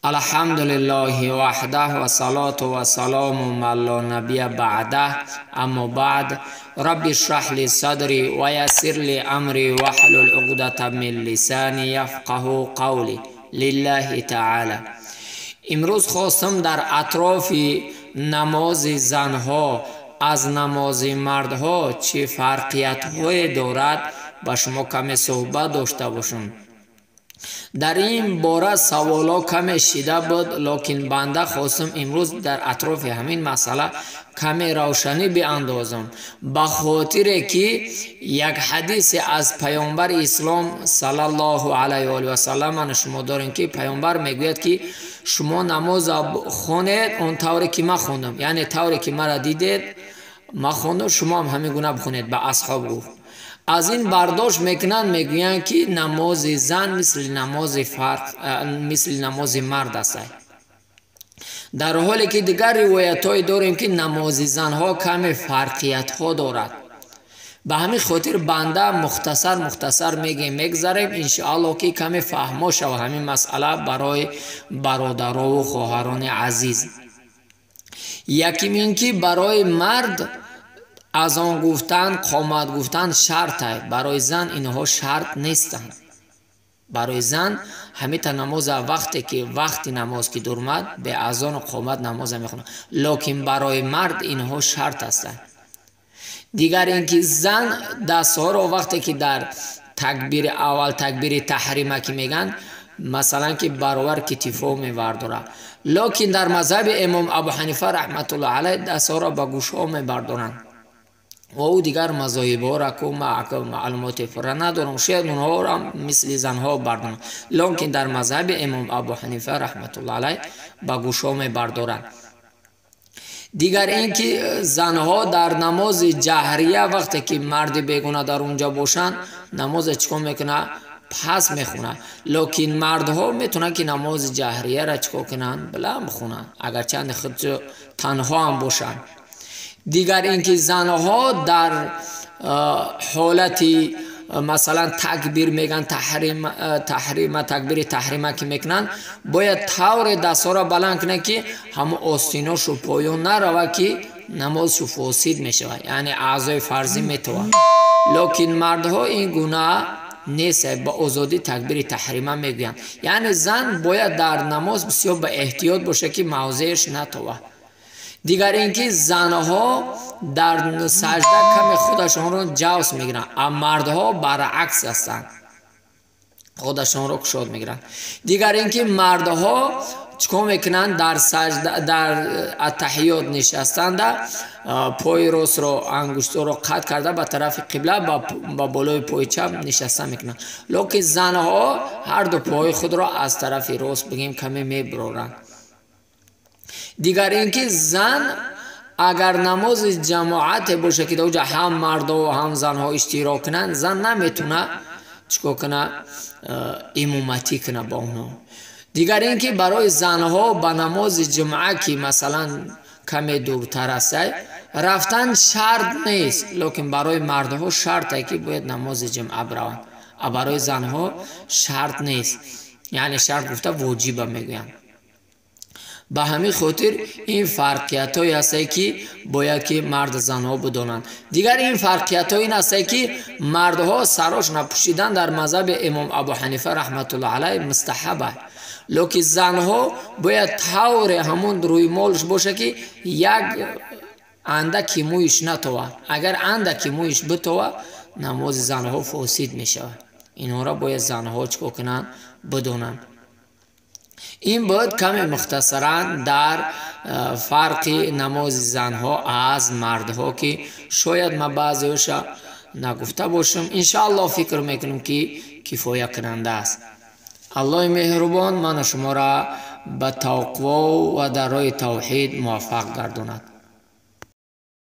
الحمد لله وحده و صلاة و سلام من لا نبی بعده، اما بعد، رب اشرح لي صدري و يسر لي امري واحلل عقدة من لساني يفقه قولي لله تعالی. امروز خواستم در اطراف نماز زنها از نماز مردها چه فرقیت های دارد با شما کمی صحبت داشته باشم. در این باره سوالا کمی شیده بود، لکن بنده خواستم امروز در اطراف همین مسئله کمی روشنی بیاندازم، به خاطر که یک حدیث از پیامبر اسلام صلی الله علیه و آله و سلم من شما داریم که پیامبر میگوید که شما نماز خوانید اون طوری که من خوندم، یعنی طوری که مرا دیدید من خوندم، شما هم همین گونه بخونید. به اصحاب گفت. از این برداشت میکنن، میگویند که نماز زن مثل نماز فرق مثل نماز مرد است، در حالی که دیگر روایت های داریم که نماز زنها کمی فرقیت ها دارد. به همین خاطر بنده مختصر مختصر میگیم میگذریم، انشاءالله که کمی فهما شود همین مسئله برای برادرها و خواهران عزیز. یکی این که برای مرد اذان گفتن، قامت گفتن شرط است، برای زن اینها شرط نیستند. برای زن همه تا نماز وقتی که وقت نماز که درآمد به اذان و قامت نماز میخونه، لکن برای مرد اینها شرط هستند. دیگر اینکه زن دستها رو وقتی که در تکبیر اول تکبیر تحریمه که میگن، مثلا که برابر کتفو میبرداره، لکن در مذهب امام ابو حنیفه رحمت الله علیه دستها را به گوشها میبردارند و او دیگر مذاهب ها را که معلومات پوره ندارم، شاید اونها را مثل زنها بردارند، لکن در مذهب امام ابو حنیفه رحمت الله علیه به گوشها میبردارند. دیگر اینکه زنها در نماز جهریه وقتی که مرد بیگانه در اونجا باشند نماز چیکار میکنه؟ پس میخونه، لکن مردها میتونن که نماز جهریه را چیکار کنن؟ بلند بخونن، اگر چند خود تنها هم باشن. دیگر اینکه زنها در حالت مثلا تکبیر میگن، تحریم تکبیر تحریمه که میکنن، باید طور دستها را بلند کنن که همه آستیناشو پایون نروه که نمازشو فاسد میشود، یعنی اعضای فرضی میتوان. لکن مردها این گونه نیست، با آزادی تکبیر تحریمه میگویند. یعنی زن باید در نماز بسیار به احتیاط باشه که موضعش نتوه. دیگر اینکه زنها در سجده کمی خودشان را جوز میگیرند، اما مردها برعکس هستند، خودشان را کشاد میگیرند. دیگر اینکه مردها چیکار میکنند؟ در سجده در التحیات نشستند، پای راست را انگشت را قطع کرده به طرف قبله با بالای پای چپ نشسته میکنند، لکن زنها هر دو پای خود را از طرف راست بگیم کمی میبرارند. دیگر اینکه زن اگر نماز جماعت باشه که در هم مرد و هم زنها اشتراک کنند، زن نمیتونه چیکار کنه؟ امامتی کنه با اونها. دیگر اینکه برای زنها به نماز جمعه که مثلا کمی دورتر است رفتن شرط نیست، لکن برای مردها شرط است که باید نماز جمعه بروند، برای زنها شرط نیست، یعنی شرط گفته واجبه میگویند. به همین خاطر این فرقیت های هست که باید که مرد زنها بدانند. دیگر این فرقیت های این هست که مردها سراش نپوشیدن در مذهب امام ابو حنیفه رحمت الله علیه مستحبه، لکن زنها باید طور همون روی مالش باشه که یک اندکی مویش نتوه، اگر اندکی مویش بتوه نماز زنها فاسد میشود. اینها را باید زنها چکار کنند؟ بدانند. این بود کمی مختصرا در فرق نماز زنها از مردها که شاید من بعضیش نگفته باشم. انشاءالله فکر میکنم که کفایه کننده است. الله مهربان من و شما را به تقوا و در راه توحید موفق گرداند.